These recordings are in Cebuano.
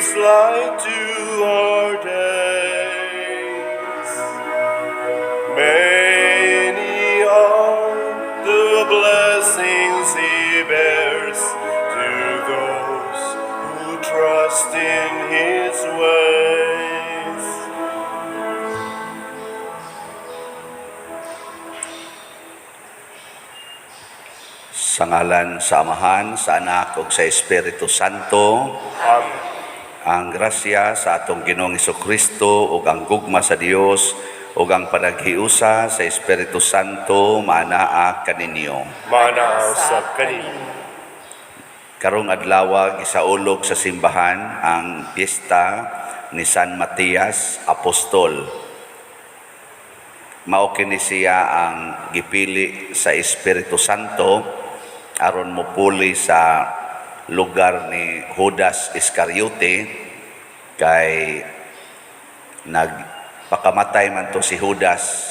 Gives light to our days. Many are the blessings He bears to those who trust in His ways. Sa ngalan sa Amahan, sa Anak ug sa Espiritu Santo. Amen. Ang grasya sa atong Ginoong Kristo ug ang gugma sa Dios ug ang panaghiusa sa Espiritu Santo maanaa kaninyo. Maanaa usab kaninyo. Karong adlaw, gisaulog sa simbahan ang piyesta ni San Matias Apostol. Mao kini siya ang gipili sa Espiritu Santo aron mopuli sa lugar ni Judas Iscariote, kay nagpakamatay man to si Judas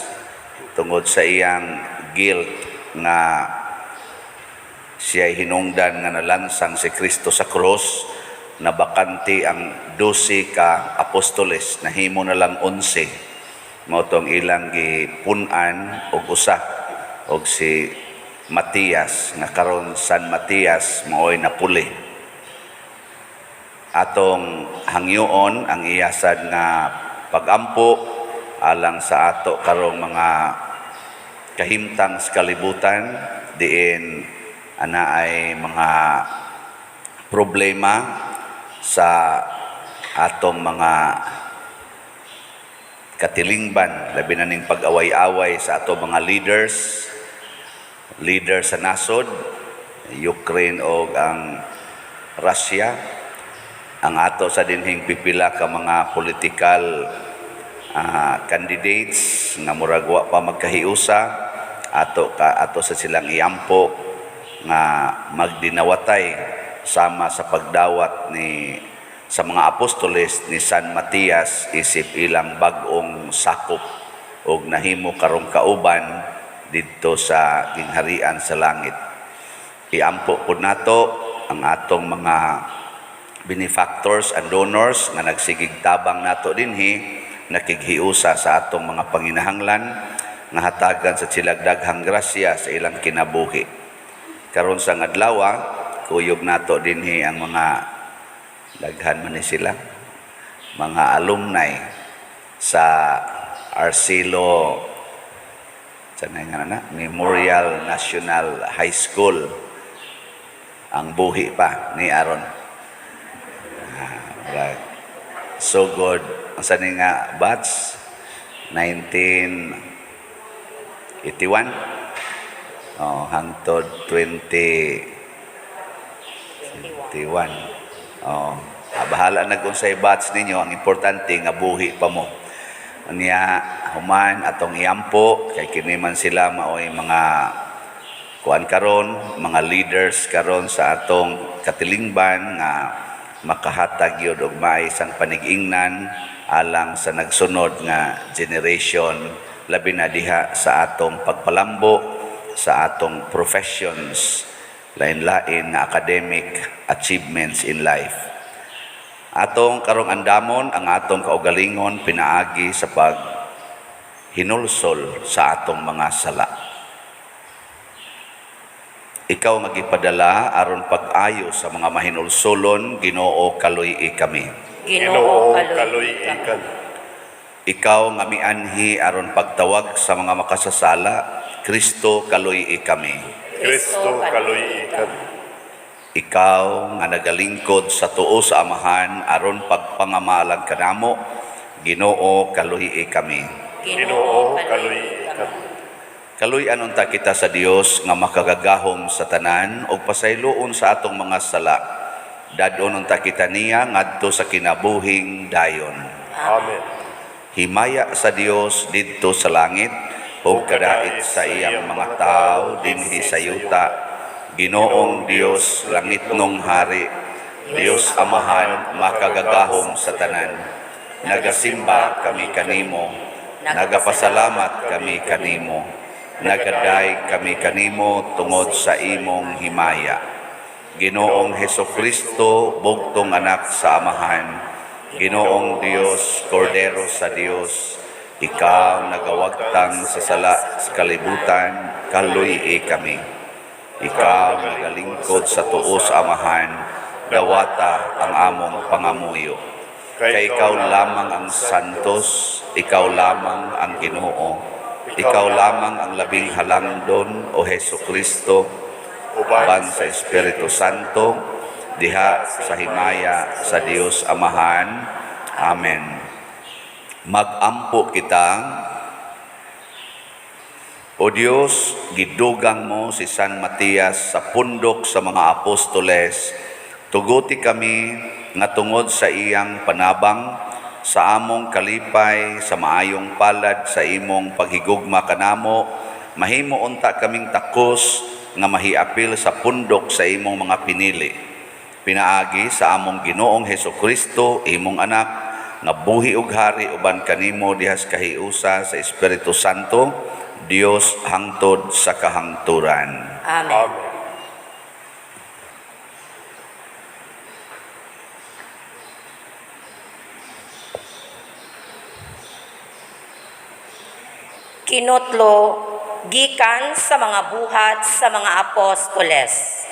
tungod sa iyang guilt nga siya hinungdan nga nalansang si Kristo sa krus. Nabakante ang 12 ka apostoles, nahimo na lang 11. Mao tong ilang gipun-an og usa, og si Matias nga karon San Matias maoy napuli. Atong hangyoon ang iya sad nga pagampo alang sa ato karong mga kahimtang sa kalibutan, diin ana ay mga problema sa atong mga katilingban, labi na ning pag-away-away sa atong mga leaders, leader sa nasod, Ukraine o ang Russia, ang ato sa dinhing pipila ka mga political candidates nga murag wa pa magkahiusa. Ato ka ato sa silang iampo nga magdinawatay sama sa pagdawat ni sa mga apostoles ni San Matias isip ilang bag-ong sakop og nahimo karong kauban didto sa gingharian sa langit. Iampo pud nato ang atong mga benefactors and donors nga nagsigig tabang nato dinhi, nakighiusa sa atong mga panginahanglan, nga hatagan sa silag daghang grasya sa ilang kinabuhi. Karon sa adlaw, kuyog nato dinhi ang mga daghan man ni sila mga alumni sa Arcilo sa nga na Memorial National High School, ang buhi pa ni Aaron. Murag sugod ang sa ni nga batch 1981, oh, hangtod 2021. Oh, bahala na kung sa batch ninyo, ang importante nga buhi pa mo. Unya human atong iampo kay kini man sila maoy mga kuan karon, mga leaders karon sa atong katilingban nga makahatag yun og maisang panigingnan alang sa nagsunod nga generation, labi na diha sa atong pagpalambo sa atong professions, lain-lain nga academic achievements in life. Atong karong andamon ang atong kaugalingon pinaagi sa pag hinulsol sa atong mga sala. Ikaw nga gipadala aron pag-ayo sa mga mahinulsolon, Ginoo, kaluy-i kami. Ginoo, kaluy-i kami. Ikaw nga mianhi aron pagtawag sa mga makasasala, Kristo, kaluy-i kami. Kristo, kaluy-i kami. Ikaw nga nagalingkod sa tuo sa Amahan aron pagpangamalan kanamo, Ginoo, kaluy-i kami. Ginoo, kaluy-i kami. Kaluy-an unta kita sa Dios nga makagagahom sa tanan ug pasayloon sa atong mga sala. Dad-on unta kita niya ngadto sa kinabuhing dayon. Amen. Himaya sa Dios didto sa langit ug kadait sa iyang mga tawo dinhi sa yuta. Ginoong Dios, langitnong hari, Dios Amahan, makagagahom sa tanan. Nagasimba kami kanimo, nagapasalamat kami kanimo, nagadayeg kami kanimo tungod sa imong himaya. Ginoong Heso Kristo, bugtong anak sa Amahan, Ginoong Dios, Kordero sa Dios, ikaw nagawagtang sa sala sa kalibutan, kaluy kami. Ikaw nagalingkod sa tuo sa Amahan, dawata ang among pangamuyo. Kay ikaw lamang ang santos, ikaw lamang ang Ginoo, ikaw lamang ang labing halangdon, o Heso Kristo, uban sa Espiritu Santo, diha sa himaya sa Dios Amahan. Amen. Magampo kita. O Dios, gidugang mo si San Matias sa pundok sa mga apostoles. Tuguti kami nga tungod sa iyang panabang, sa among kalipay, sa maayong palad sa imong paghigugma kanamo, mahimo unta kaming takos nga mahiapil sa pundok sa imong mga pinili. Pinaagi sa among Ginoong Heso Kristo, imong anak, nga buhi ug hari uban kanimo diha sa kahiusa sa Espiritu Santo, Dios hangtod sa kahangturan. Amen. Amen. Kinutlo gikan sa mga buhat sa mga apostoles.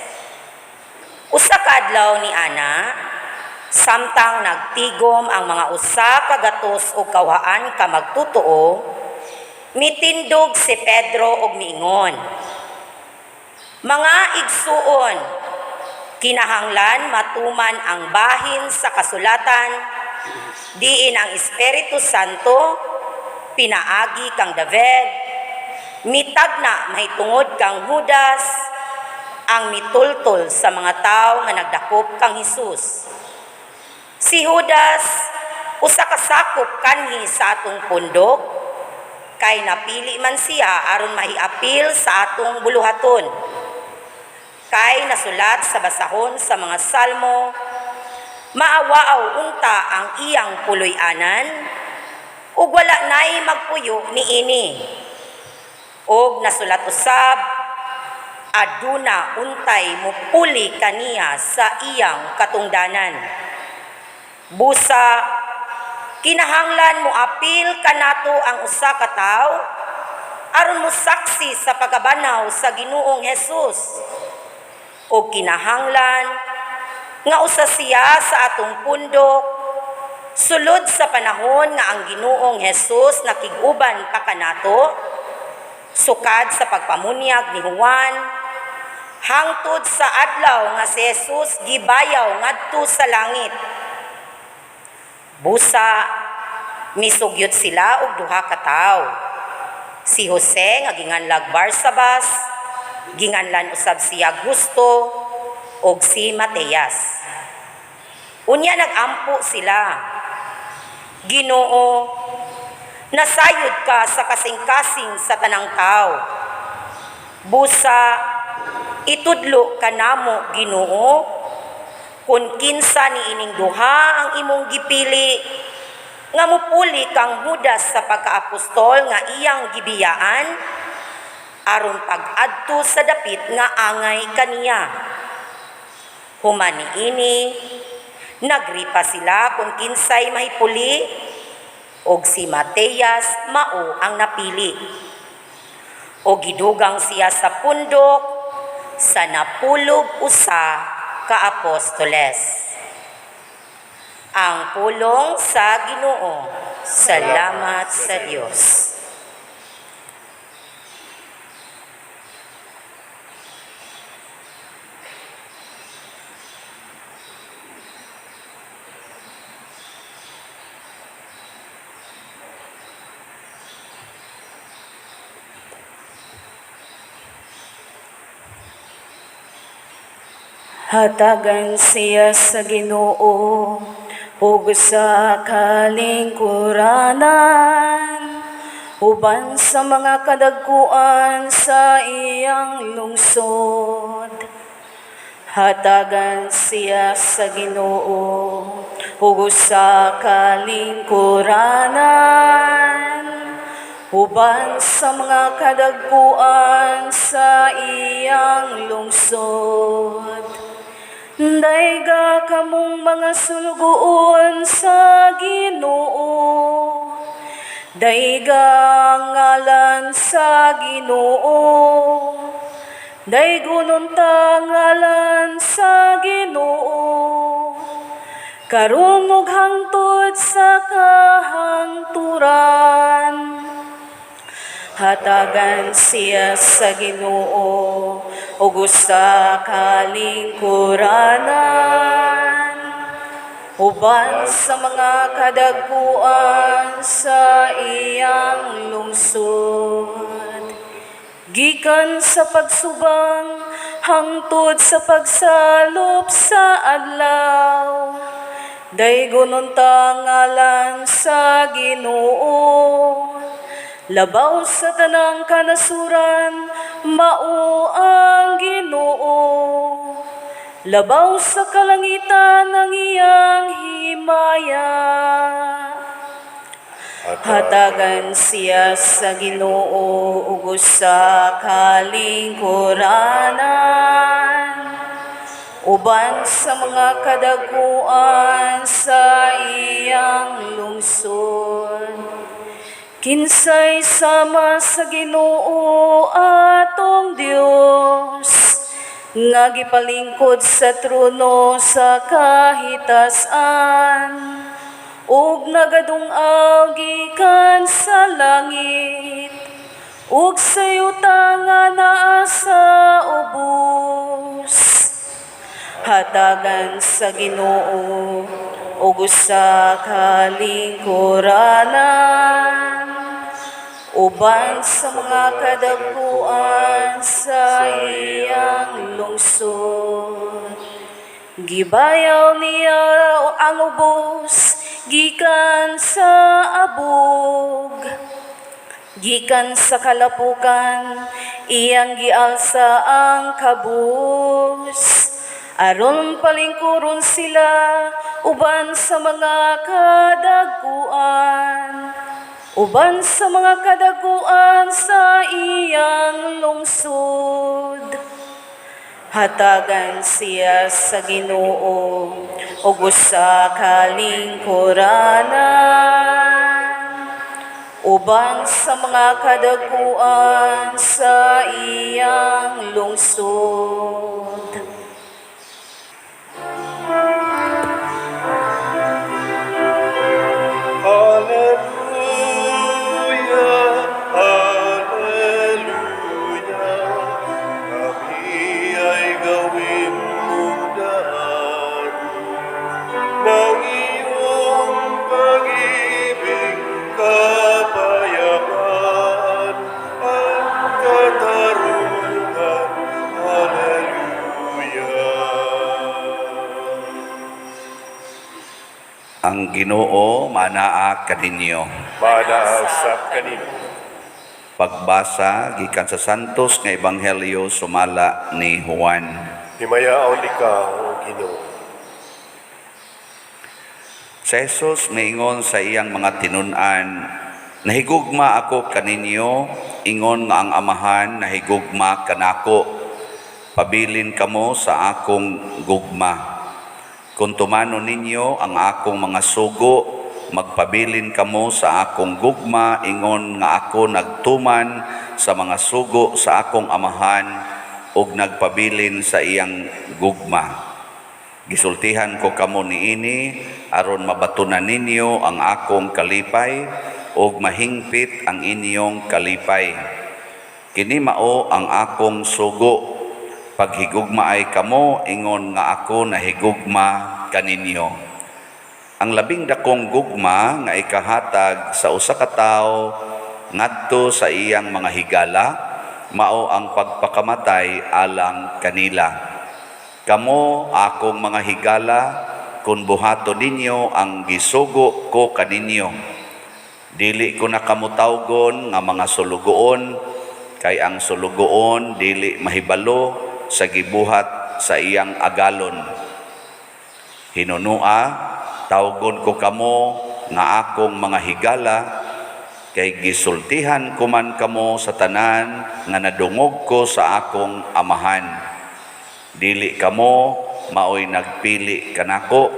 Usa ka adlaw ni ana, samtang nagtigom ang mga 101 ka magtutuo, mitindog si Pedro og miingon: "Mga igsuon, kinahanglan matuman ang bahin sa kasulatan diin ang Espiritu Santo pinaagi kang David mitagna mahitungod kang Judas ang mitultol sa mga tawo nga nagdakop kang Hesus. Si Judas usa ka sakop kanhi sa atong pundok, kay napili man siya aron mahiapil sa atong buluhaton. Kay nasulat sa basahon sa mga Salmo, maawaaw unta ang iyang puloy-anan, ug wala nay magpuyo niini. Og nasulat usab, aduna untay mupuli kaniya sa iyang katungdanan. Busa, kinahanglan mo apil kanato ang usa ka tawo aron mo saksi sa pagkabanhaw sa Ginoong Hesus. O kinahanglan nga usa siya sa atong pundok sulod sa panahon nga ang Ginoong Hesus nakig-uban pa kanato, sukad sa pagpamunyag ni Juan hangtod sa adlaw nga si Jesus gibayaw ngadto sa langit." Busa, misugyot sila og duha ka tawo. Si Jose nga ginganlag Barsabas, ginganlan usab siya Gusto, og si Matias. Unya nagampo sila: "Ginoo, nasayod ka sa kasing-kasing sa tanang tao. Busa, itudlo kanamo, Ginoo, kung kinsa ni ining duha ang imong gipili nga mupuli kang Judas sa pagkaapostol nga iyang gibiyaan aron pag-adto sa dapit nga angay kaniya." Human niini, nagripa sila kung kinsay mahipuli, og si Matias mao ang napili. O gidugang siya sa pundok sa 11 ka apostoles. Ang pulong sa Ginoo. Salamat sa Dios. Hatagan siya sa Ginoo ug sa kalingkuranan, uban sa mga kadagkuan sa iyang lungsod. Hatagan siya sa Ginoo ug sa kalingkuranan, uban sa mga kadagkuan sa iyang lungsod. Dayga kamong mga sulugoon sa Ginoo. Dayga ang ngalan sa Ginoo. Daygunon ta ngalan sa Ginoo. Karon ug hangtod sa kahangturan. Hatagan siya sa Ginoo ug sa kalingkuranan, uban sa mga kadagkuan sa iyang lungsod. Gikan sa pagsubang hangtod sa pagsalop sa adlaw, daygunon ta ngalan sa Ginoo. Labaw sa tanang kanasuran, mao ang Ginoo. Labaw sa kalangitan ang iyang himaya. Hatagan siya sa Ginoo ug sa kalingkuranan, uban sa mga kadaguan sa iyang lungsod. Kinsay sama sa Ginoo atong Dios nga gipalingkod sa trono sa kahitasan ug nagadung-aw gikan sa langit ug sa yuta nga naa sa ubos? Hatagan sa Ginoo ug sa kalingkuranan, uban sa mga kadagkuan sa iyang lungsod. Gibayaw niya ang ubos gikan sa abog. Gikan sa kalapukan, iyang gialsa ang kabus, aron palingkuron sila uban sa mga kadagkuan, uban sa mga kadaguan sa iyang lungsod. Hatagan siya sa Ginoo ug sa kalingkuranan, uban sa mga kadaguan sa iyang lungsod. Alleluia, Alleluia, kami ay gawin mong daan ng iyong pag-ibig, kapayapaan, at katarungan. Alleluia. Ang Ginoo manaa kaninyo. Manaa sab kanimo. Pagbasa gikan sa Santos nga Ebanghelyo sumala ni Juan. Himayaon ikaw, O Ginoo. Si Jesus miingon sa iyang mga tinun-an, "Nahigugma ako kaninyo, ingon nga ang Amahan nahigugma kanako. Pabilin kamo sa akong gugma. Kung tumanon ninyo ang akong mga sugo, magpabilin kamo sa akong gugma, ingon nga ako nagtuman sa mga sugo sa akong Amahan ug nagpabilin sa iyang gugma. Gisultihan ko kamo niini aron mabatunan ninyo ang akong kalipay ug mahingpit ang inyong kalipay. Kini mao ang akong sugo: paghigugmaay kamo ingon nga ako nahigugma kaninyo. Ang labing dakong gugma nga ikahatag sa usa ka tawo ngadto sa iyang mga higala mao ang pagpakamatay alang kanila. Kamo, akong mga higala, kung buhaton ninyo ang gisugo ko kaninyo. Dili ko na kamo tawgon nga mga sulugoon, kay ang sulugoon dili mahibalo sa gibuhat sa iyang agalon. Hinunua, tawgon ko kamo nga akong mga higala, kay gisultihan ko man kamo sa tanan nga nadungog ko sa akong Amahan. Dili kamo maoy nagpili kanako,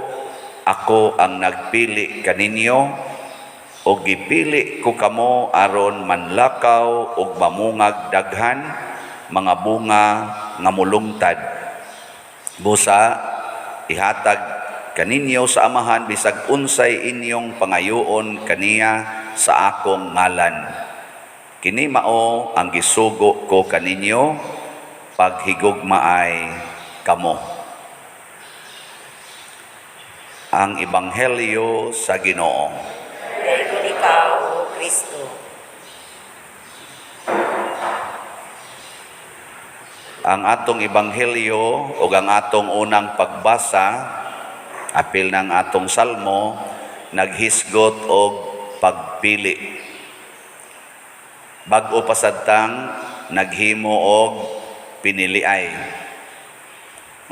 ako ang nagpili kaninyo, ug gipili ko kamo aron manlakaw ug mamungag daghan mga bunga nga mulungtad. Busa ihatag kaninyo sa Amahan bisag unsay inyong pangayoon kaniya sa akong ngalan. Kini mao ang gisugo ko kaninyo, paghigugmaay kamo. Ang Ebanghelyo sa Ginoo. Dayon ikaw, O Kristo. Ang atong ebanghelyo ug ang atong unang pagbasa apil ng atong salmo naghisgot og pagpili. Bag-o pa sad tang naghimo og piniliay.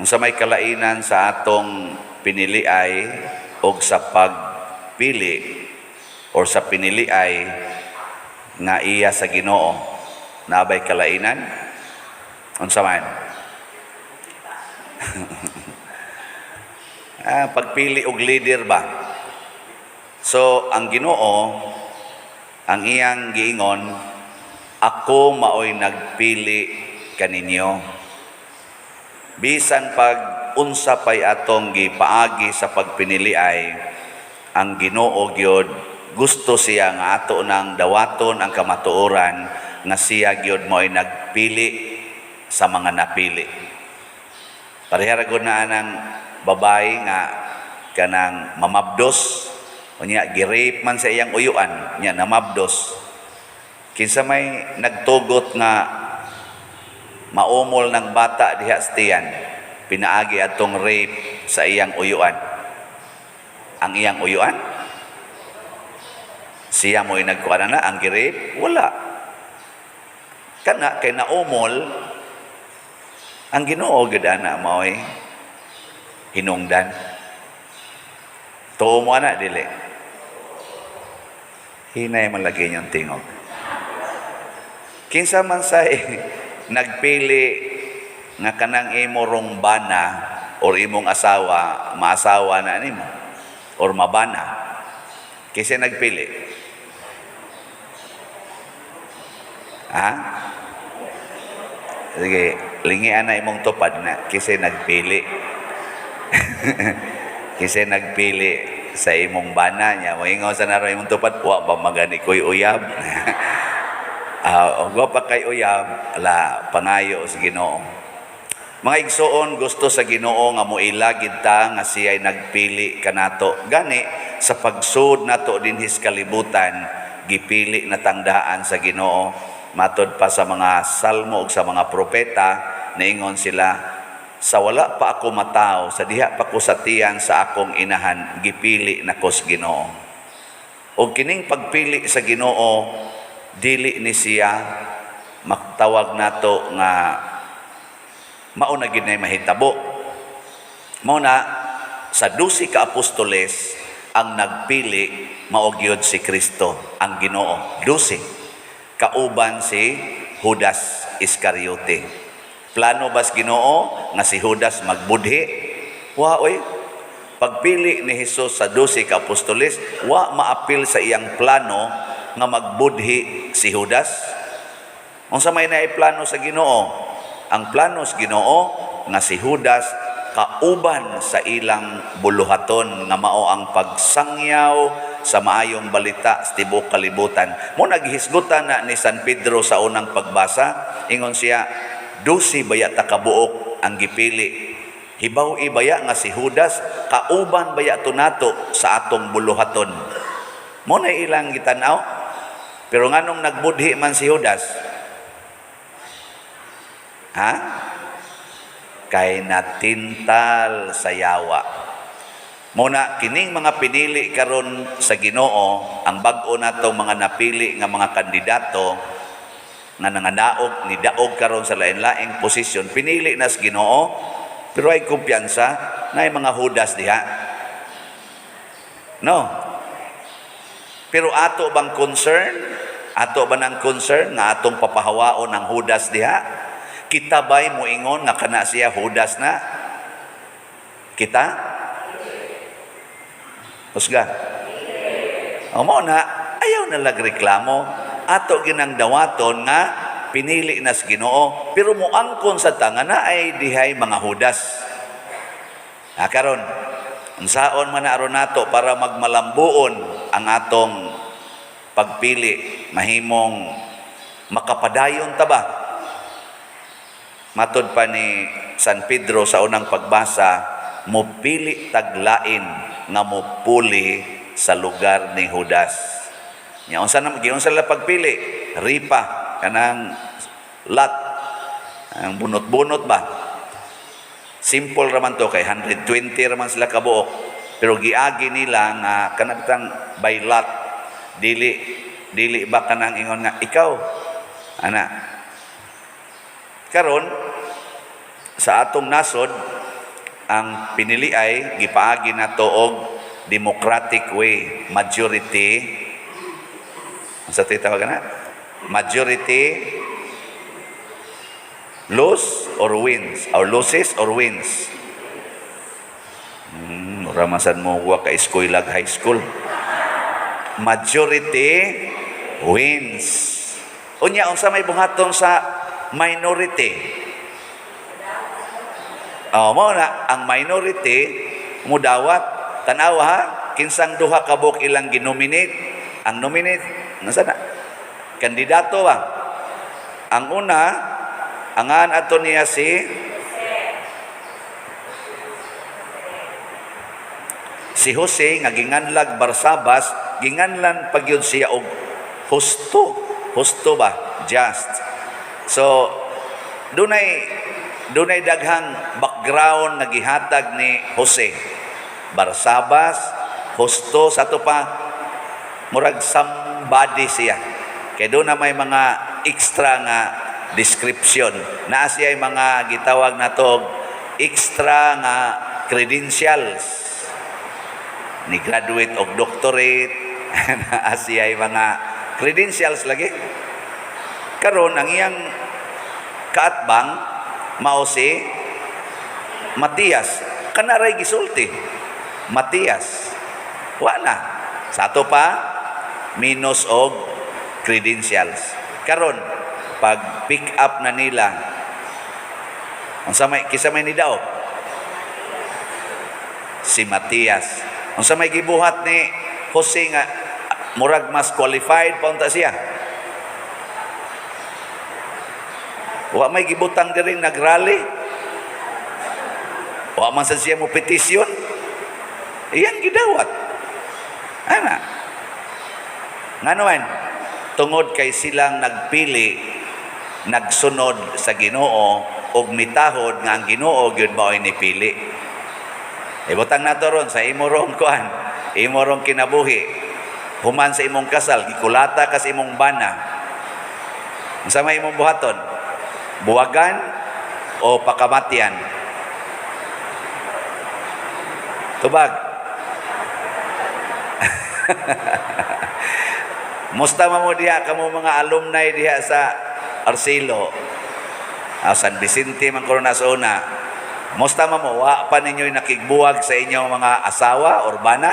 Unsa may kalainan sa atong piniliay og sa pagpili or sa piniliay nga iya sa Ginoo? Nabay kalainan? Unsa man? Pagpili og leader ba? So ang Ginoo, ang iyang giingon, "Ako maoy nagpili kaninyo." Bisan pag unsa pay atong gipaagi sa pagpinili ay ang Ginoo gyud, gusto siya nga ato nang dawaton ang kamatuoran nga siya gyud maoy nagpili sa mga napili. Pareha ra gud na anang babae nga kanang mamabdos, unya gi-rape man sa iyang uyuan, nya namabdos. Kinsa may nagtugot nga maumol ng bata diha sa tiyan pinaagi atong rape sa iyang uyuan? Ang iyang uyuan? Siya mo'y nagkuha na ang gi-rape? Wala. Kana kay naumol, ang Ginoo gid ana mao'y hinungdan. Tuo mo ana, dili? Hinay man lagi niyong tingog. Kinsa man say nagpili nga kanang imo rong bana or imong asawa, maasawa na nimo or mabana? Kinsa nagpili? Ha? Sige, lingian na imong tupad na kasi nagpili. Kasi nagpili sa imong bana niya. Moingon sa naro imong tupad, "Wa ba magani ko'y uyab?" Og wa pa kay uyab, ala, pangayo sa Ginoo. Mga igsoon, gusto sa Ginoo nga moila gid ta nga siya'y nagpili kanato. Gani sa pagsud nato dinhi sa kalibutan, gipili na tangdaan sa Ginoo. Matod pa sa mga salmo ug sa mga propeta, niingon sila, "Sa wala pa ako mataw, sa diha pa ko sa tiyan sa akong inahan, gipili nako sa Ginoo." Og kining pagpili sa Ginoo, dili ni siya magtawag nato nga mao na gid nay mahitabo. Mao na sa 12 ka apostoles, ang nagpili mao gyud si Kristo, ang Ginoo. 12 kauban si Judas Iscariote. Plano bas Ginoo nga si Judas magbudhi? Wa oy. Pagpili ni Hesus sa 12 ka apostoles, wa maapil sa iyang plano nga magbudhi si Judas. Unsa may plano sa Ginoo? Ang plano sa Ginoo nga si Judas kauban sa ilang buluhaton nga mao ang pagsangyaw sa maayong balita sa tibuok kalibutan. Mo naghisgutan na ni San Pedro sa unang pagbasa, ingon siya, "12 baya ta kabuok ang gipili? Hibaw ibaya nga si Judas kauban baya to nato sa atong buluhaton?" Mo na ilang gitan-aw. Pero nganong nagbudhi man si Judas? Ha? Kay natintal sa yawa. Muna kining mga pinili karon sa Ginoo, ang bag-o natong mga napili nga mga kandidato nga nangadaog ni daog karon sa lain-laing posisyon, pinili na sa Ginoo, pero ay kumpiyansa na ay mga Judas diha. No. Pero ato bang concern? Ato ba ng concern nga atong papahawaon ang Judas diha? Kita ba'y moingon nga kana siya Judas na? Kita? Husga. O mao na, ayaw na lag reklamo. Ato ginang dawaton nga pinili na sa Ginoo, pero moangkon sa tanga na ay dihay mga Judas. Ah, karon, unsaon man na aron nato para magmalambuon ang atong pagpili, mahimong makapadayon ta ba? Matod pa ni San Pedro sa unang pagbasa, mupili taglain nga mupuli sa lugar ni Judas. Nya unsa na giunsa nila pagpili? Ripa kanang lot, ang bunot-bunot ba? Simple raman to kay 120 raman sila kabuok. Pero giagi nila nga kanang by lot, dili dili ba kanang ingon nga ikaw ana. Karon sa atong nasod, ang pinili ay gipaagi nato og democratic way, majority, unsa tawag na, majority lose or wins or loses or wins. Ramasan mo wa ka eskwela, high school. Majority wins. Unya, unsa may buhaton sa minority? Oh, mao na ang minority mudawat. Tanawa ha, kinsang duha ka buok ilang ginominate? Ang nominate nasa na? Kandidato ba? Ang una, angan ato niya si Jose nga ginganlag Barsabas, ginganlan pagyud siya og husto. Husto ba? Just. So dunay daghang background nga gihatag ni Jose. Barsabas, husto, sa ato pa murag somebody siya. Kay doon na may mga extra nga description. Naa siya mga gitawag nato og extra nga credentials. Ni graduate og doctorate, naa siya mga credentials lagi. Karon ang iyang kaatbang mao si Matias. Kanaray gisulti. Matias. Wa na. Sa ato pa minus og credentials. Karon pag pick up na nila, unsa may, kinsa may nidaog? Si Matias. Unsa may gibuhat ni Jose nga murag mas qualified pa unta siya? Wa may gibutang diri nagrally. Wa man sa siya mo petisyon. Iyang gidawat. Ana. Ngano man? Tungod kay silang nagpili, nagsunod sa Ginoo ug mitahod nga ang Ginoo gyud mao'y nipili. Ibutang nato ron sa imo rong kuan, imo rong kinabuhi. Human sa imong kasal, gikulata ka sa imong bana. Unsa may imong buhaton? Buwagan o pakamatian? Tubag. Musta man mo diha kamo mga alumni diha sa Arcelo? Ah, San Vicente man kuno na sa una. Musta man mo, wa pa ninyo'y nakigbuwag sa inyong mga asawa or bana?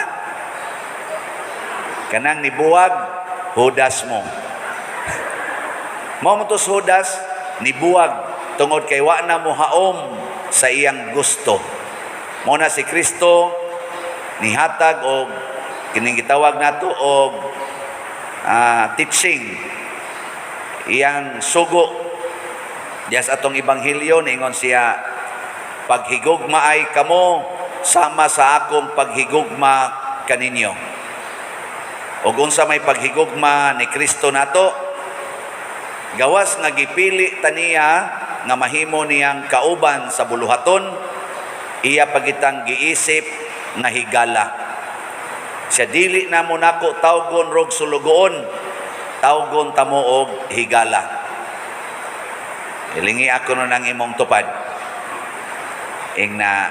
Kanang nibuwag, Judas mo. Mao mo to si Judas, nibuwag tungod kay wa na mo haom sa iyang gusto. Mao na si Kristo nihatag og kining gitawag nato og teaching, iyang sugo diya sa atong ebanghelyo. Niingon siya, "Paghigugma ay kamo sama sa akong paghigugma kaninyo." Ug unsa may paghigugma ni Kristo nato? Gawas nga gipili taniya nga mahimo niyang kauban sa buluhaton, iya pagitang giisip nga higala. Siya, "Dili na mo nako tawgon rog sulugoon, tawgon tamo og higala." Ilingi ako no ng imong tupad. Ing na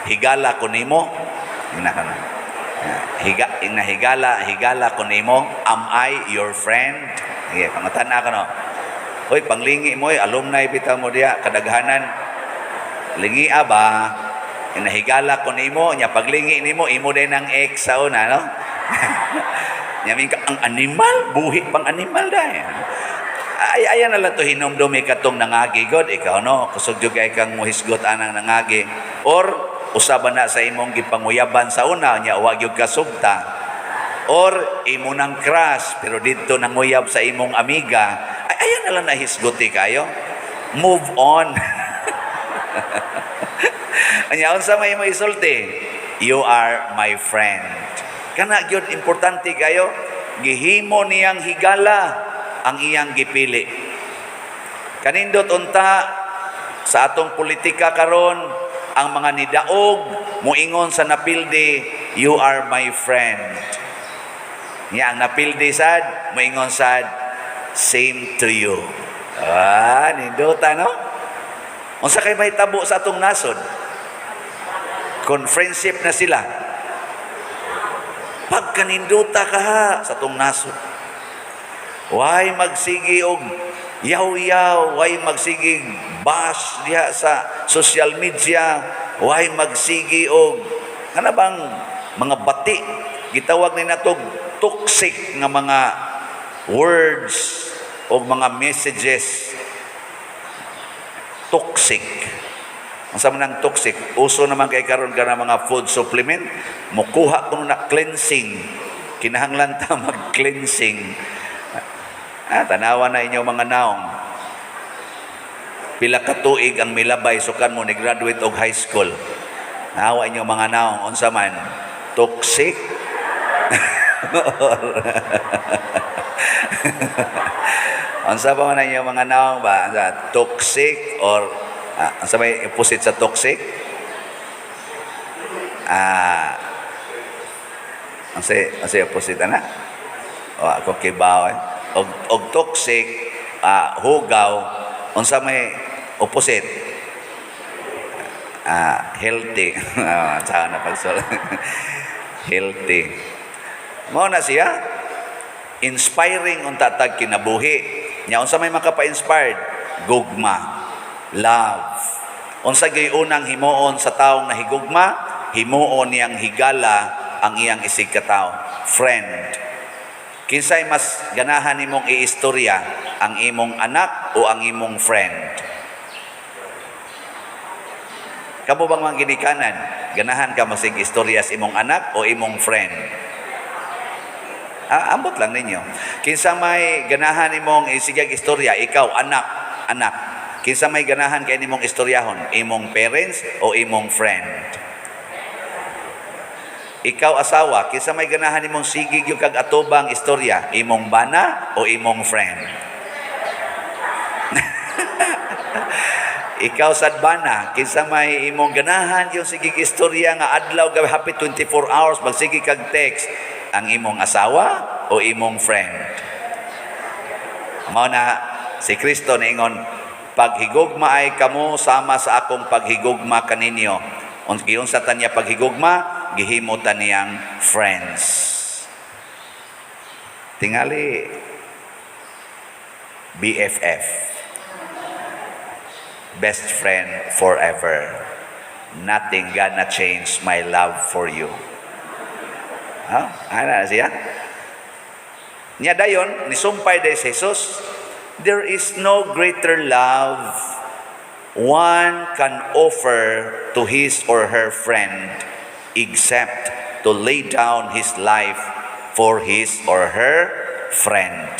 higala ko nimo, ing na kana. Higa, ing na higala, higala ko nimo, am I your friend? Sige, pangutan ako no. Hoy, panglingi mo, alumni bitaw mo diya, kadaghanan. Lingi ba? Nahigala ko nimo, nya paglingi nimo, imo din ang ex sa una, no? Nya ka ang animal, buhi pang animal dai. Ay, ayan na lang to hinumdumi katong nangagi god ikaw, no? Kusog jud kay kang muhisgot anang nangagi or usaba na sa imong gipanguyaban sa una, nya wa gyud kasugta, or imo nang crush pero didto nanguyab sa imong amiga. Ay, ayan na lang nahisguti kayo, move on. Anya unsa may imo isulti? "You are my friend." Kana gyud importante kayo, gihimo niyang higala ang iyang gipili. Kanindot unta sa atong politika karon, ang mga nidaog muingon sa napildi, "You are my friend." Nya ang napildi sad muingon sad, "Same to you." Ah, nindota, no? Unsa kay mahitabo sa atong nasod? Kung friendship na sila, pagkaninduta ka ha sa atong nasod. Why magsigi og yaw-yaw, why magsigi bash diha sa social media, why magsigi og kana bang mga bati, gitawag ni natog toxic nga mga words o mga messages, toxic. Ang sa man ang toxic, uso naman kay karon ka na mga food supplement, mukuha kuno na cleansing. Kinahanglan ta mag-cleansing. Ah, tanawa na inyo mga naong. Pila ka tuig ang milabay sukan mo ni graduate og high school. Nawa inyo mga naong, unsa man? Toxic. Unsa pa man inyo mga naong ba? Unsa, toxic or unsa may opposite sa toxic? Ah, unsa opposite ana? O ako kibaw eh. Og toxic, hugaw, unsa may opposite? Ah, healthy. Ah, saka na pagsol. Healthy. Mao na siya. Inspiring unta tag kinabuhi. Nya unsa may makapa-inspired? Gugma. Love. Unsa gyud unang himuon sa taong nahigugma? Himuon niyang higala ang iyang isig katawo. Friend. Kinsay mas ganahan nimong iistorya, ang imong anak o ang imong friend? Kamo bang mga ginikanan, ganahan ka masig istorya sa imong anak o imong friend? Ah, ambot lang ninyo. Kinsa may ganahan nimong isigag istorya, ikaw anak, anak. Kinsa may ganahan kay nimong istoryahon, imong parents o imong friend? Ikaw asawa, kinsa may ganahan nimong sige gyud kag atubang istorya, imong bana o imong friend? Ikaw sad bana, kinsa may imong ganahan yung sige istorya nga adlaw gabi happy 24 hours magsige kag text, ang imong asawa o imong friend? Mao na si Kristo niingon, "Paghigugma ay kamo sama sa akong paghigugma kaninyo." Giunsa ta niya paghigugma, gihimo ta niyang friends. Tingali BFF. Best friend forever. Nothing gonna change my love for you. Ha? Ana siya? Nya dayon, nisumpay day si Jesus, "There is no greater love one can offer to his or her friend except to lay down his life for his or her friend."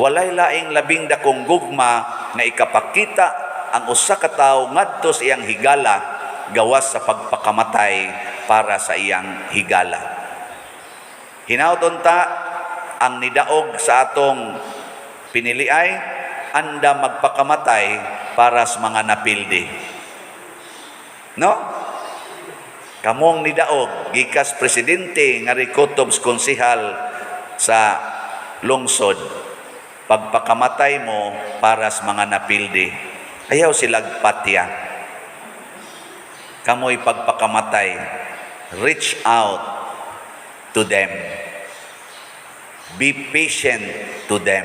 Walay laing labing dakong gugma nga ikapakita ang usa ka tawo ngadto sa iyang higala gawas sa pagpakamatay para sa iyang higala. Hinaut unta ang nidaog sa atong piniliay anda magpakamatay para sa mga napildi. No? Kamong nidaog gikas presidente nga kutob konsehal sa lungsod, pagpakamatay mo para sa mga napildi. Ayaw silag patya. Kamoy pagpakamatay. Reach out to them. Be patient to them.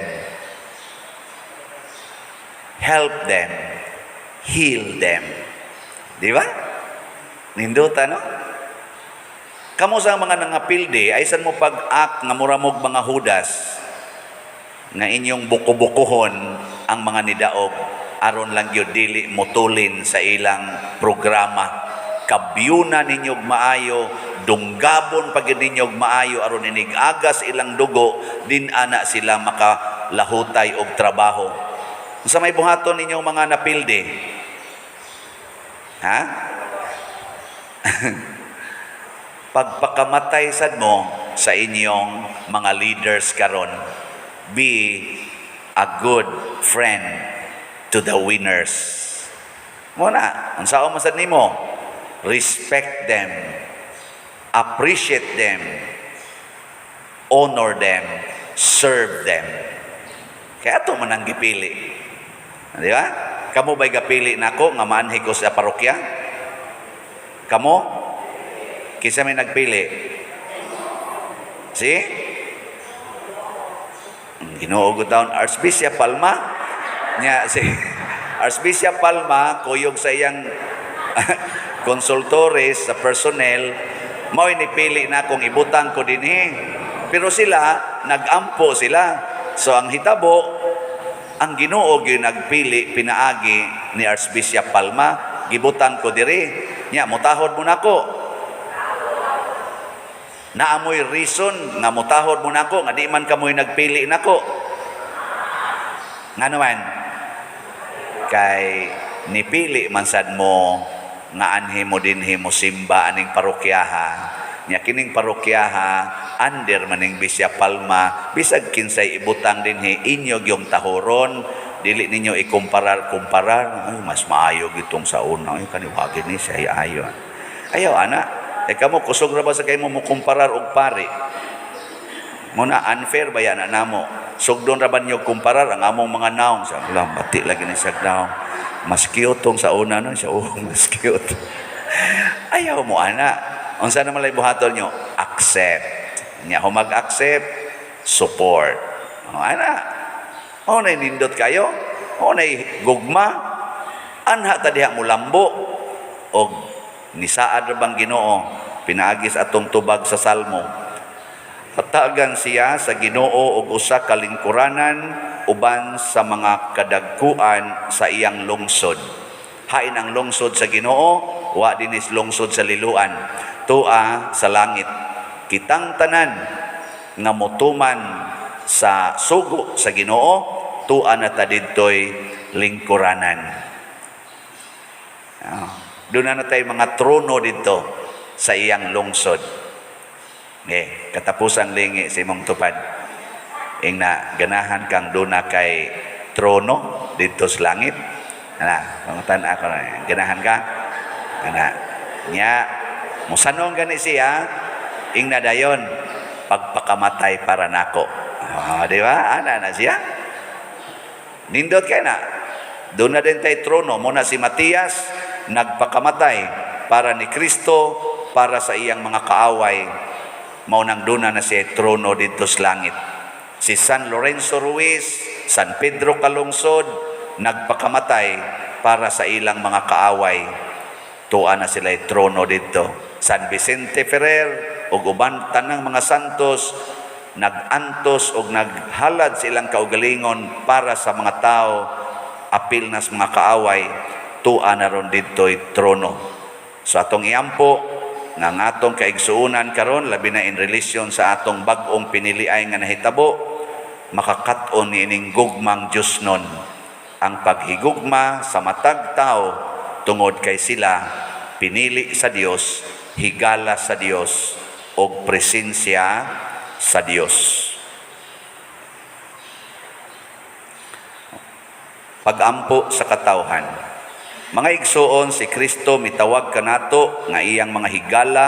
Help them. Heal them. Di ba? Nindota, no? Kamo sa mga nangapilde, aysan mo pag-act nga mura mog mga Judas nga inyong buko-bukuhon ang mga nidaog aron lang gyud dili mutulin sa ilang programa. Kabyuna ninyo og maayo, dunggabon pa gyud ninyo og maayo aron inig-agas ilang dugo, din ana sila makalahutay og trabaho. Unsa may buhaton ninyong mga napilde? Ha? Pagpakamatay sad mo sa inyong mga leaders karon, be a good friend to the winners. Mo na, unsaon man sad nimo? Respect them, appreciate them, honor them, serve them. Kaya ato man ang gipili. Di ba? Kamo ba'y gapili nako nga maanhi ko sa parokya? Kamo? Kinsa may nagpili? Si? Ginoo ko taon, Archbishop Palma. Nya si Archbishop Palma kuyog sa iyang consultores sa personnel, mao'y nipili na kung ibutang ko dinhi. Pero sila nagampo sila. So ang hitabo, ang Ginoo gyud nagpili pinaagi ni Archbishop Palma, gibutang ko diri. Nya mutahod mo nako. Naamoy reason nga mutahod mo nako nga di man kamoy nagpili nako. Ngano man? Kay nipili man sad mo nga anhi mo dinhi mo simba aning parokyaha. Nya kining parokyaha under maning Bishop Palma, bisag kinsay ibutang dinhi, inyo gyung tahuron, dili ninyo ikumparar-kumparar. Ay, mas maayo gitong sa una, ay, kaniwagin ni siya ayo. Ayaw ana, eh kamo kusog ra ba sa kay mo kumparar og pari mo na? Unfair ba yan na namo? Sugdon ra ba ninyo kumparar ang among mga naong sa lang bati lagi ni sa naong, mas cute tong sa una, no? Siya, oh, mas cute. Ayaw mo ana. Unsa naman lay buhaton nyo? Accept. Nya kung mag-accept, support. Oh, ana. Oh, nay nindot kayo. Oh, nay gugma. Anha ta diha mulambo. Og nisaad ra bang Ginoo pinaagi sa atong tubag sa Salmo. Hatagan siya sa Ginoo og usa ka lingkuranan uban sa mga kadagkuan sa iyang lungsod. Hain ang lungsod sa Ginoo, wa dinis lungsod sa Liloan. Tua sa langit. Kitang tanan nga motuman sa sugo sa Ginoo, tua na ta didtoy lingkuranan. Ah, doon na tayo mga trono dito sa iyang lungsod. Eh, katapusang lingi sa imong tupad. Ing na ganahan kang duna kay trono dito sa langit. Ana, pangutan ako na. Ganahan ka? Ana. Nya, musanong gani siya, ing na dayon, pagpakamatay para nako. Ah, di ba? Ana na siya. Nindot kay na. Doon na din tay trono. Muna si Matias, nagpakamatay para ni Kristo, para sa iyang mga kaaway. Mao nang duna na siya trono dito sa langit. Si San Lorenzo Ruiz, San Pedro Calungsod, nagpakamatay para sa ilang mga kaaway. Tua na sila trono dito. San Vicente Ferrer ug uban tanang mga santos nag-antos og naghalad sa ilang kaugalingon para sa mga tao, apil na sa mga kaaway, tua na ron didto'y trono. So atong iampo nga ang atong kaigsuonan karon, labi na in relation sa atong bag-ong piniliay nga nahitabo, makakat-on niining gugmang Dios nun, ang paghigugma sa matag tao tungod kay sila pinili sa Dios, higala sa Dios og presensya sa Dios. Pagampo sa katawhan. Mga igsuon, si Kristo mitawag kanato nga iyang mga higala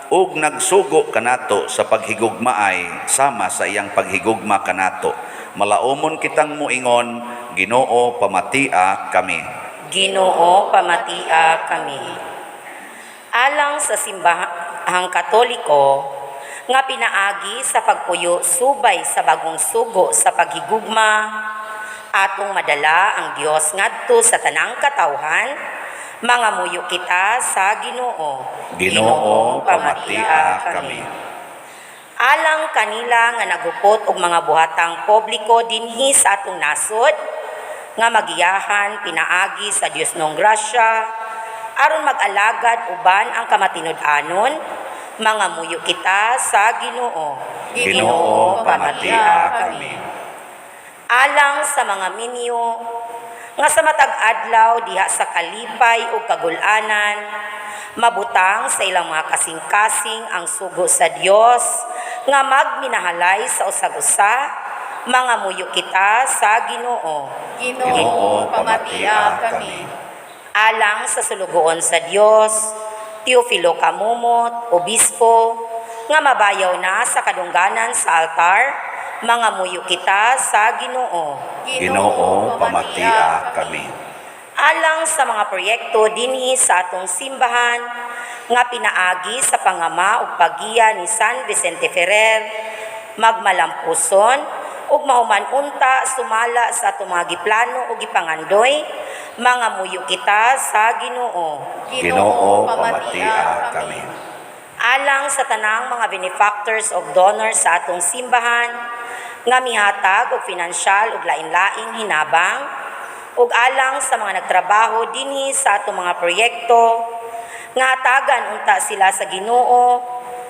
ug nagsugo kanato sa paghigugmaay sama sa iyang paghigugma kanato. Malaumon kitang muingon, Ginoo, pamatia kami. Ginoo, pamatia kami. Alang sa simbahang Katoliko nga pinaagi sa pagpuyo subay sa bagong sugo sa paghigugma, atong madala ang Dios ngadto sa tanang katawhan. Mangamuyo kita sa Ginoo. Ginoo, pamatia kami. Alang kanila nga nagupot og mga buhatang publiko dinhi sa atong nasod, nga magiyahan pinaagi sa Dios nong grasya, aron mag-alagad uban ang kamatinud-anon, mangamuyo kita sa Ginoo. Ginoo, pamatia kami. Alang sa mga minyo nga sa matag adlaw diha sa kalipay ug kagul-anan, mabutang sa ilang mga kasing-kasing ang sugo sa Dios nga magminahalay sa usag-usa, mangamuyo kita sa Ginoo. Ginoo, pamatia kami. Alang sa sulugoon sa Dios, Teofilo Kamumot, Obispo, nga mabayaw na sa kadungganan sa altar, mangamuyo kita sa Ginoo. Ginoo, pamatia kami. Alang sa mga proyekto dinhi sa atong simbahan nga pinaagi sa pangama ug paggiya ni San Vicente Ferrer, magmalampuson ug mahuman unta sumala sa atong mga giplano ug gipangandoy, mangamuyo kita sa Ginoo. Ginoo, pamatia kami. Alang sa tanang mga benefactors ug donors sa atong simbahan nga mihatag og pinansyal ug lain-laing hinabang, ug alang sa mga nagtrabaho dinhi sa atong mga proyekto nga hatagan unta sila sa Ginoo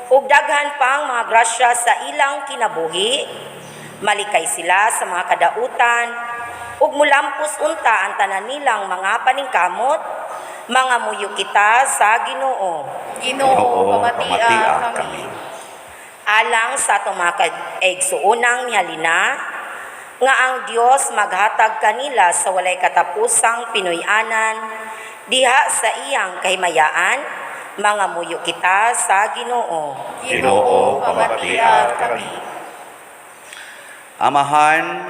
ug daghan pang mga grasya sa ilang kinabuhi, malikay sila sa mga kadautan ug mulampos unta ang tanan nilang mga paningkamot, mangamuyo kita sa Ginoo. Ginoo, pamatia kami. Alang sa atong mga kaigsuonang mihalina nga ang Dios maghatag kanila sa walay katapusang Pinoy-anan diha sa iyang kahimayaan, mangamuyo kita sa Ginoo. Ginoo, pamatia kami. Amahan,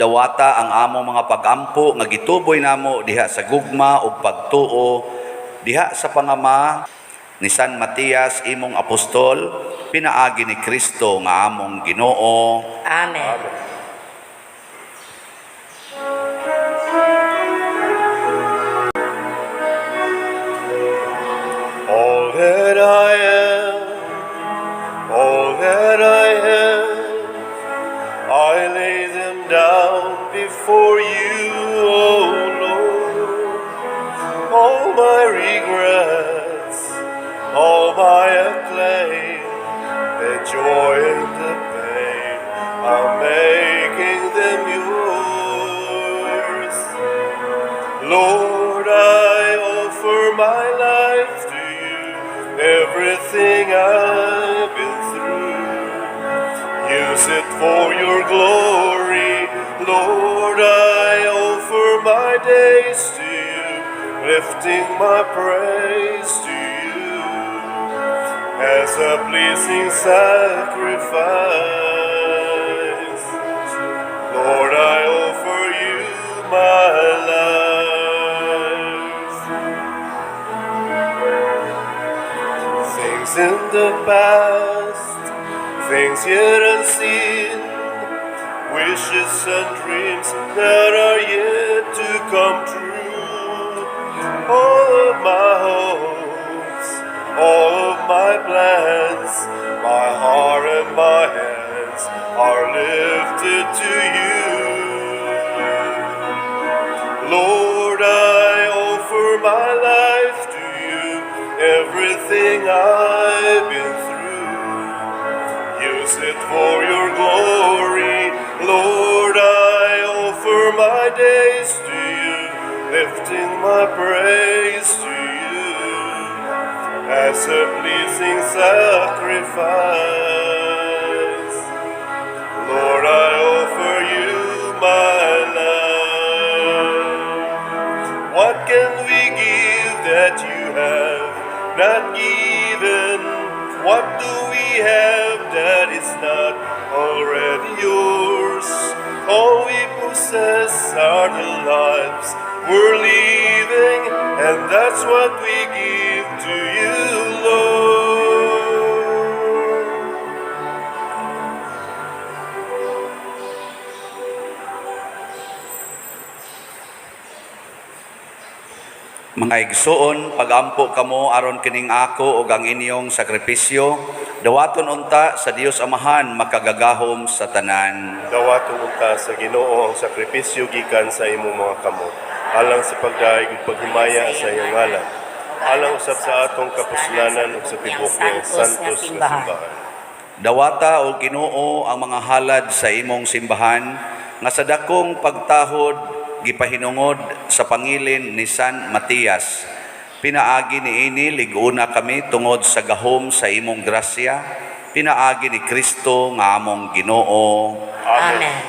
dawata ang among mga pagampo nga gituboy namo diha sa gugma ug pagtuo diha sa pangama ni San Matias, imong apostol, pinaagi ni Kristo nga among Ginoo. Amen. All that I am, all that I have, I lay them down before you, O Lord. All my regrets, all my acclaim, the joy and the pain, I'm making them yours. Lord, I offer my life to you, everything I've been through. Use it for your glory. Lord, I offer my days to you, lifting my praise to you as a pleasing sacrifice. Lord, I offer you my life. Things in the past, things yet unseen, wishes and dreams that are yet to come true. All of my hopes, all of my plans, my heart and my hands are lifted to you. Lord, I offer my life to you, everything I've been through. Use it for your glory. Lord, I offer my days to you, lifting my praise to you as a pleasing sacrifice. Lord, I offer you my life. What can we give that you have not given? What do we have that is not already yours? All we possess are the lives we're living, and that's what we give to you, Lord. Mga igsuon, pagampo kamo aron kining ako ug ang inyong sakripisyo, dawaton unta sa Dios Amahan makagagahom sa tanan. Dawaton unta sa Ginoo ang sakripisyo gikan sa imong mga kamot, alang sa pagdayeg ug paghimaya sa iyang ngalan, alang usab sa atong kapuslanan ug sa tibuok niyang santos nga simbahan. Dawata o Ginoo ang mga halad sa imong simbahan nga sa dakong pagtahod gipahinungod sa pangilin ni San Matias. Pinaagi niini lig-una kami tungod sa gahom sa imong grasya. Pinaagi ni Kristo nga among Ginoo. Amen.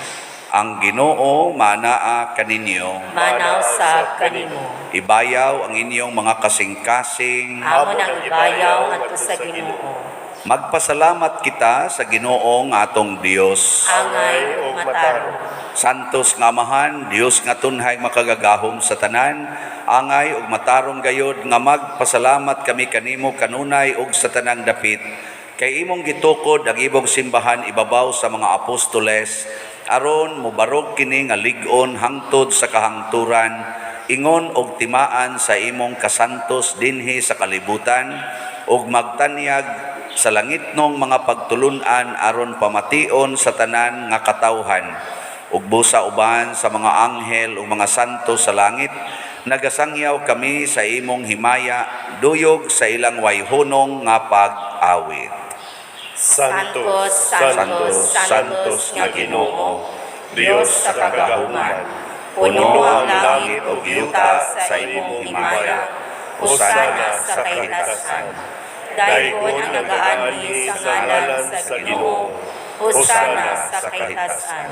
Ang Ginoo manaa kaninyo. Manaw sa kanimo. Ibayaw ang inyong mga kasing-kasing. Amo nang ibayaw ngadto sa Ginoo. Magpasalamat kita sa Ginoong atong Dios. Angay ug matarong. Santos nga Amahan, Dios nga tunhay makagagahom sa tanan, angay ug matarong gayod nga magpasalamat kami kanimo kanunay ug sa tanang dapit. Kay imong gitukod ang imong simbahan ibabaw sa mga apostoles, aron mobarog kini nga lig-on hangtod sa kahangturan, ingon og timaan sa imong kasantos dinhi sa kalibutan, ug magtanyag sa langitnong mga pagtulun-an aron pamation sa tanan nga katawhan, ug busa uban sa mga anghel ug mga santo sa langit, nagasangyaw kami sa imong himaya, duyog sa ilang wayhunong nga pag-awit. Santos, Santos, Santos nga Ginoo, Dios sa kagahuman, Puno ang langit ug yuta sa imong himaya. Hosana sa kahitasan. Daygon ang nagaanhi sa ngalan sa Ginoo. Hosana sa kahitasan.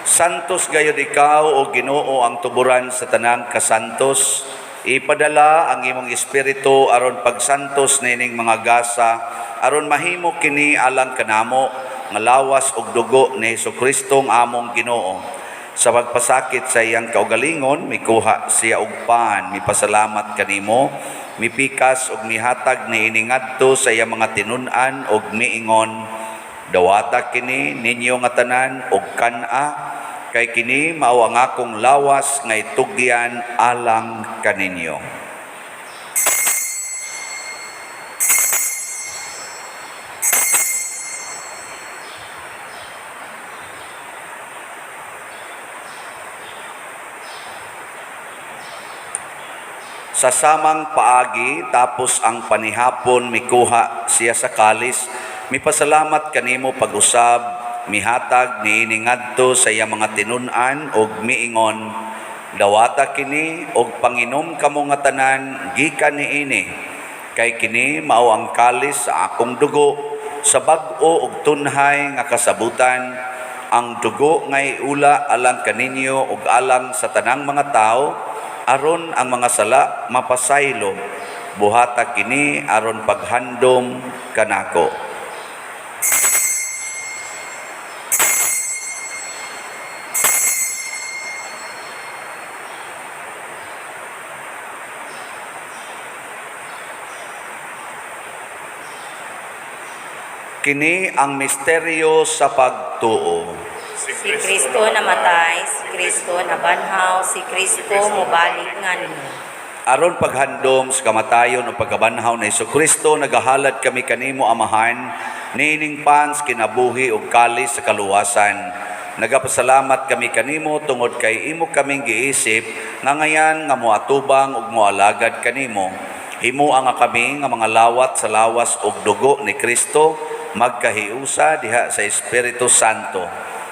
Santos gayud ikaw o Ginoo ang tuburan sa tanang kasantos. Ipadala ang imong espiritu aron pagsantos nining mga gasa, aron mahimo kini alang kanamo nga lawas ug dugo ni Hesukristo ang among Ginoo. Sa pagpasakit sa iyang kaugalingon, mikuha siya og pan, mipasalamat kanimo, mipikas ug mihatag niini ngadto sa iyang mga tinun-an ug miingon: "Dawata kini ninyo nga tanan og kan-a, kay kini mao ang akong lawas nga itugyan alang kaninyo." Sa samang paagi, tapos ang panihapon, mikuha siya sa kalis, mipasalamat kanimo pag-usab, mihatag niini ngadto sa iyang mga tinun-an ug miingon: "Dawata kini og panginom kamo nga tanan gikan niini, kay kini mao ang kalis sa akong dugo sa bag-o ug tunhay nga kasabutan, ang dugo nga iula alang kaninyo ug alang sa tanang mga tawo aron ang mga sala mapasaylo. Buhata kini aron paghandom kanako." Kini ang misteryo sa pagtuo. Si Kristo namatay, si Kristo nabanhaw, si Kristo mobalik nganhi. Aron paghandom sa kamatayon o pagkabanhaw ni Kristo, nagahalad kami kanimo, Amahan, niining pan sa kinabuhi ug kalis sa kaluwasan. Nagapasalamat kami kanimo tungod kay imo kaming giisip nga ngayan nga moatubang ug moalagad kanimo. Himoa nga kami nga mga lawat sa lawas ug dugo ni Kristo magkahiusa diha sa Espiritu Santo.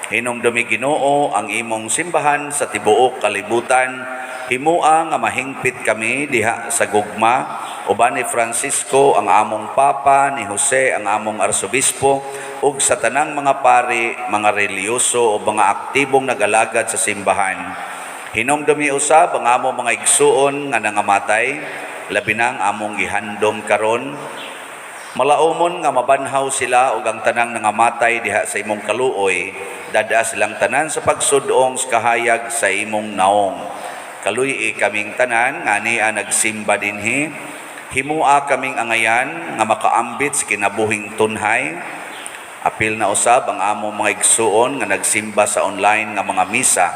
Hinumdumi, Ginoo, ang imong simbahan sa tibuok kalibutan. Himua nga mahingpit kami diha sa gugma uban ni Francisco ang among Papa, ni Jose ang among Arsobispo, ug sa tanang mga pari, mga relihiyoso o mga aktibong nagalagad sa simbahan. Hinumdumi usab ang among mga igsuon nga nangamatay, labi na ang among gihandom karon. Malaumon nga mabanhaw sila ug ang tanang nangamatay diha sa imong kaluoy, dad-a silang tanan sa pagsudong sa kahayag sa imong naong. Kaluy-i kaming tanan nga ania nagsimba dinhi. Himua kaming angayan nga makaambit sa kinabuhing tunhay. Apil na usab ang among mga igsuon nga nagsimba sa online nga mga misa.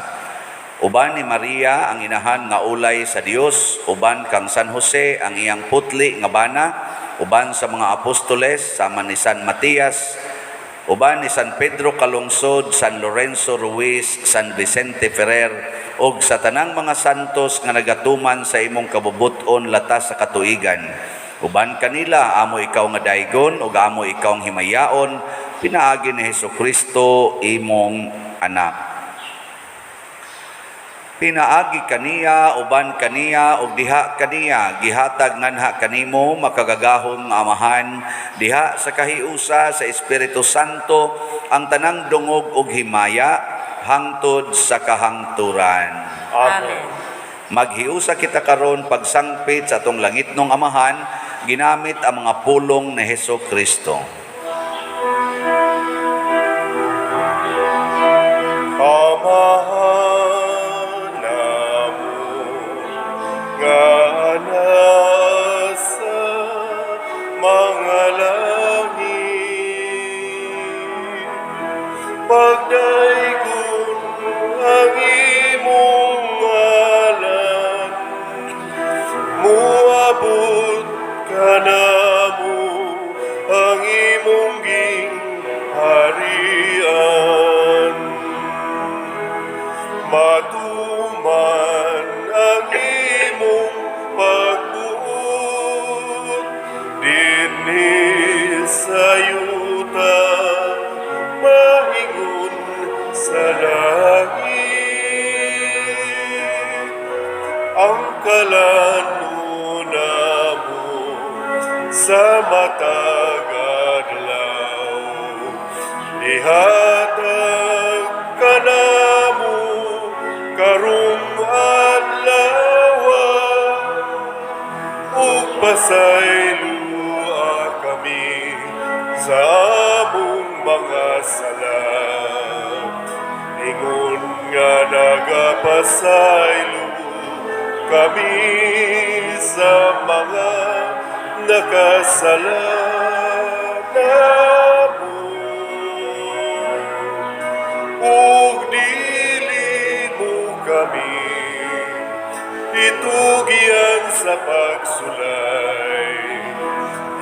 Uban ni Maria ang inahan nga ulay sa Dios, uban kang San Jose ang iyang putli nga bana, uban sa mga apostoles sama ni San Matias, uban ni San Pedro Calungsod, San Lorenzo Ruiz, San Vicente Ferrer, ug sa tanang mga santos nga nagatuman sa imong kabubut-on latas sa katuigan. Uban kanila amo ikaw nga daygon ug amo ikaw ang himayaon pinaagi ni Hesukristo, imong anak. Pinaagi kaniya, uban kaniya, ug diha kaniya, gihatag nganha kanimo, makagagahom nga Amahan, diha sa kahiusa sa Espiritu Santo, ang tanang dungog ug himaya hangtod sa kahangturan. Amen. Maghiusa kita karon pagsangpit sa atong langitnong Amahan ginamit ang mga pulong ni Heso Kristo. Amahan namo nga nasa mga langit, pagdaygon ang imong ngalan, muabot kanamo ang imong gingharian, matuman ang imong pagbuot dinhi sa yuta maingon sa langit. Ang kalan-on namo sa matag adlaw ihatag kanamo karong adlaw, ug pasaylua kami sa among mga sala, ingon nga nagapasaylo kami sa mga nakasala namo, ug dili mo kami itugyan sa pagsulay,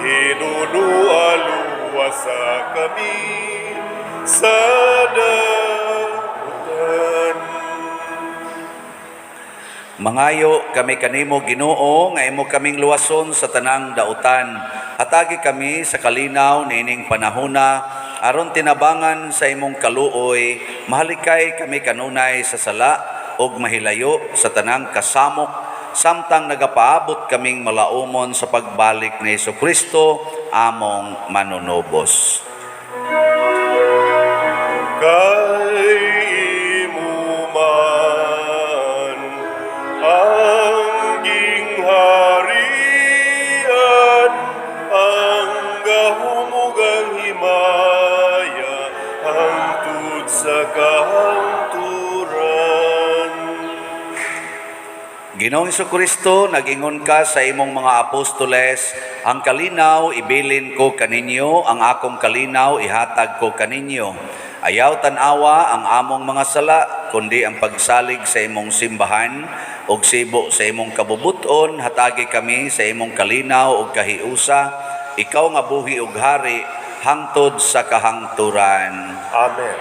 hinunoa luwasa kami sa dautan. Mangayo kami kanimo, Ginoo, nga imo kaming luwason sa tanang dautan. Hatagi kami sa kalinaw niining panahona aron tinabangan sa imong kaluoy, mahalikay kami kanunay sa sala ug mahilayo sa tanang kasamok samtang nagapaabot kaming malaumon sa pagbalik ni Kristo among manunubos. Kay imo man ang gingharian, ang gahom ug ang himaya hangtod sa kahangturan. Ginoong Kristo, nagingon ka sa imong mga apostoles, "Ang kalinaw ibilin ko kaninyo, ang akong kalinaw ihatag ko kaninyo." Ayaw tan-awa ang among mga sala, kundi ang pagsalig sa imong simbahan, ug sibo sa imong kabubuton, hatagi kami sa imong kalinaw ug kahiusa, ikaw nga buhi ug hari hangtod sa kahangturan. Amen.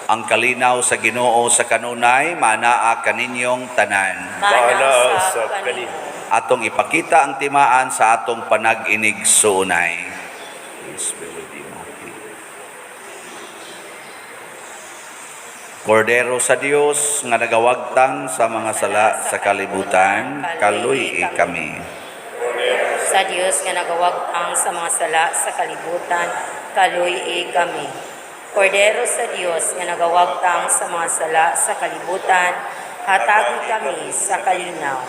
Ang kalinaw sa Ginoo sa kanunay maanaa kaninyong tanan. Maanaa sa kanimo. Atong ipakita ang timaan sa atong panag-inigsuonay. Peace be with you. Kordero sa Dios nga nagawagtang sa mga sala sa kalibutan, kaluy kami. Sa Dios nga nagawagtang sa mga sala sa kalibutan, kaluy kami. Kordero sa Dios nga nagawagtang sa mga sala sa kalibutan, hatagi kami sa kalinaw.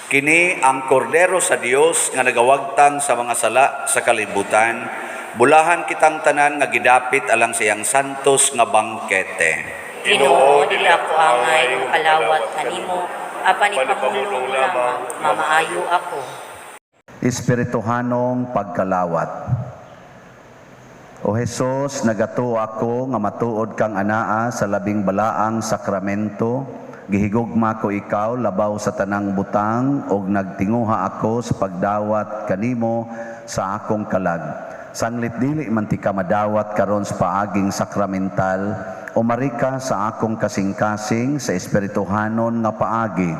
Kini ang Kordero sa Dios nga nagawagtang sa mga sala sa kalibutan. Bulahan kitang tanan nga gidapit alang sa iyang santos nga bangkete. Ginoo, dili ako angay makalawat kanimo, apan ipamulong lamang, mamaayo ako. Espirituhanong pagkalawat. O Hesus, nagatuo ako nga matuod kang anaa sa labing balaang sakramento. Gihigugma ko ikaw labaw sa tanang butang ug nagtinguha ako sa pagdawat kanimo sa akong kalag. Sanglit dili man tika madawat karon sa paaging sakramental, umari ka sa akong kasing-kasing sa espirituhanon nga paagi.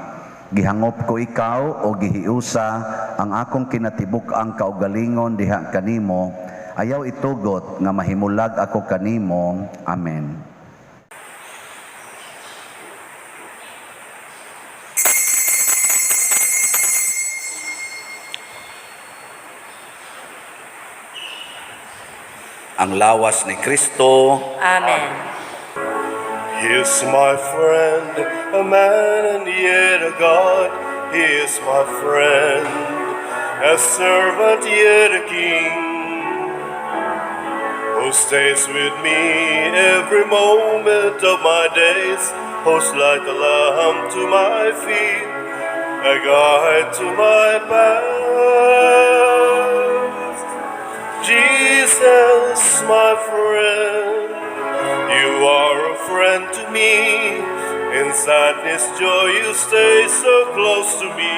Gihangop ko ikaw o gihiusa ang akong kinatibuk-ang kaugalingon diha kanimo. Ayaw itugot nga mahimulag ako kanimo. Amen. Ang lawas ni Kristo. Amen. He is my friend, a man and yet a God. He is my friend, a servant yet a king, who stays with me every moment of my days, who's like a lamp to my feet, a guide to my path. Jesus, my friend, you are a friend to me. In sadness, joy, you stay so close to me.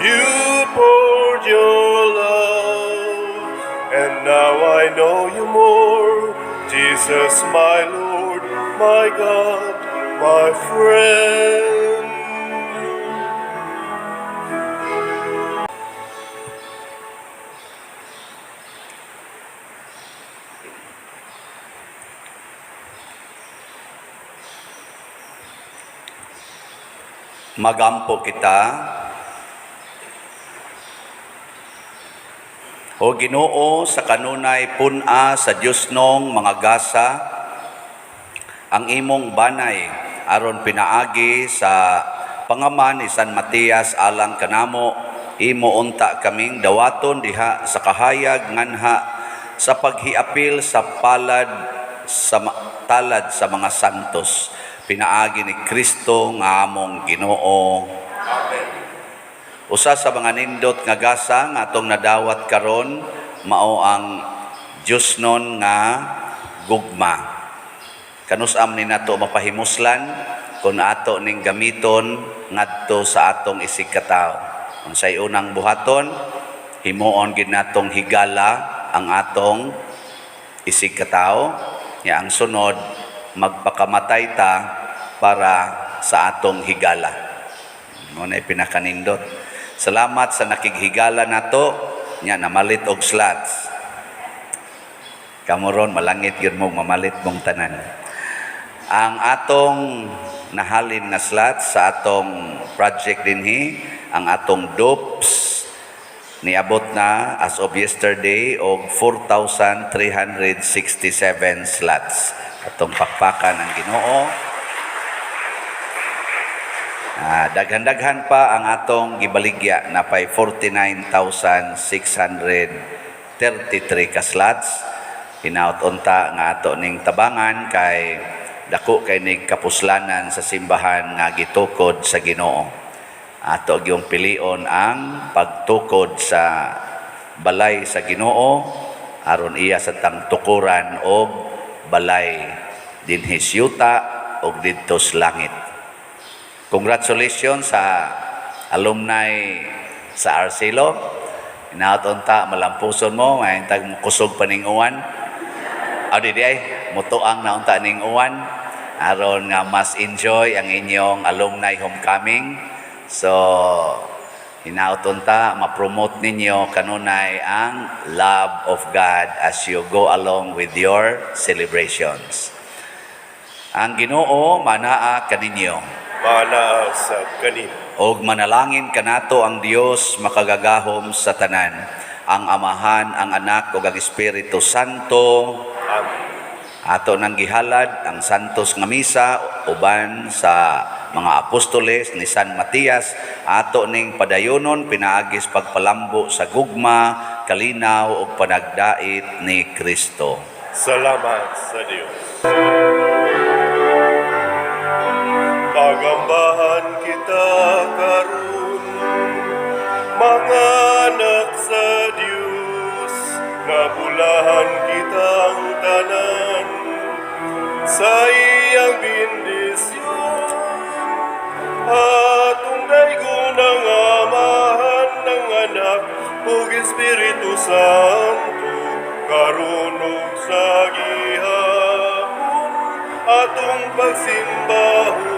You poured your love, and now I know you more. Jesus, my Lord, my God, my friend. Magampo kita. O Ginoo, sa kanunay pun-a sa Dios nong mga gasa ang imong banay aron pinaagi sa pangaman ni San Matias alang kanamo, imo unta kaming dawaton diha sa kahayag nganha sa paghiapil sa palad sa talad sa mga santos, pinaagi ni Kristo nga among Ginoo. Usa sa mga nindot nga gasa nga atong nadawat karon mao ang Diosnon nga gugma. Kanus-am ni nato mapahimuslan kung ato ning gamiton ngadto sa atong isigkatawo? Unsay unang buhaton? Himuon gid natong higala ang atong isigkatawo. Ya ang sunod, magpakamatay ta para sa atong higala. Mao na pinakanindot. Salamat sa nakighigala nato nya namalit og slots. Kamo ron malangit gyud mo mamalit mong tanan. Ang atong nahalin nga slots sa atong project dinhi, ang atong dupes niabot na as of yesterday og 4,367 slots. Atong pakpakan ang Ginoo. Daghan-daghan pa ang atong gibaligya na pay 49,633 ka slots. Hinaut unta nga ato ning tabangan kay dako kay nig kapuslanan sa simbahan nga gitukod sa Ginoo. Ato gyung pilion ang pagtukod sa balay sa Ginoo aron iya sa tang tukuran og balay dinhi sa yuta og didto sa langit. Congratulations sa alumni sa Arcelo. Hinaut unta malampuson mo, may tag kusog pa ning uwan. Aw di ay mutuang na unta ning uwan aron nga mas enjoy ang inyong alumni homecoming. So hinaut unta ma-promote ninyo kanunay ang love of God as you go along with your celebrations. Ang Ginoo manaa kaninyo. Manaa sa kanimo. Og manalangin kanato ang Dios makagagahom sa tanan, ang Amahan, ang Anak ug ang Espiritu Santo. Amen. Ato nang gihalad ang santos nga misa uban sa mga apostoles ni San Matias. Ato ning padayonon pinaagis pagpalambo sa gugma, kalinaw ug panagdait ni Kristo. Salamat sa Dios. Pagambahan kita karon, mga anak sa Dios, na Gugmahan kitang tanan sa iyang bendisyon. Atong daygon ang Amahan, ang Anak ug Espiritu Santo, karon ug sa gihapon, atong pagsimbahon.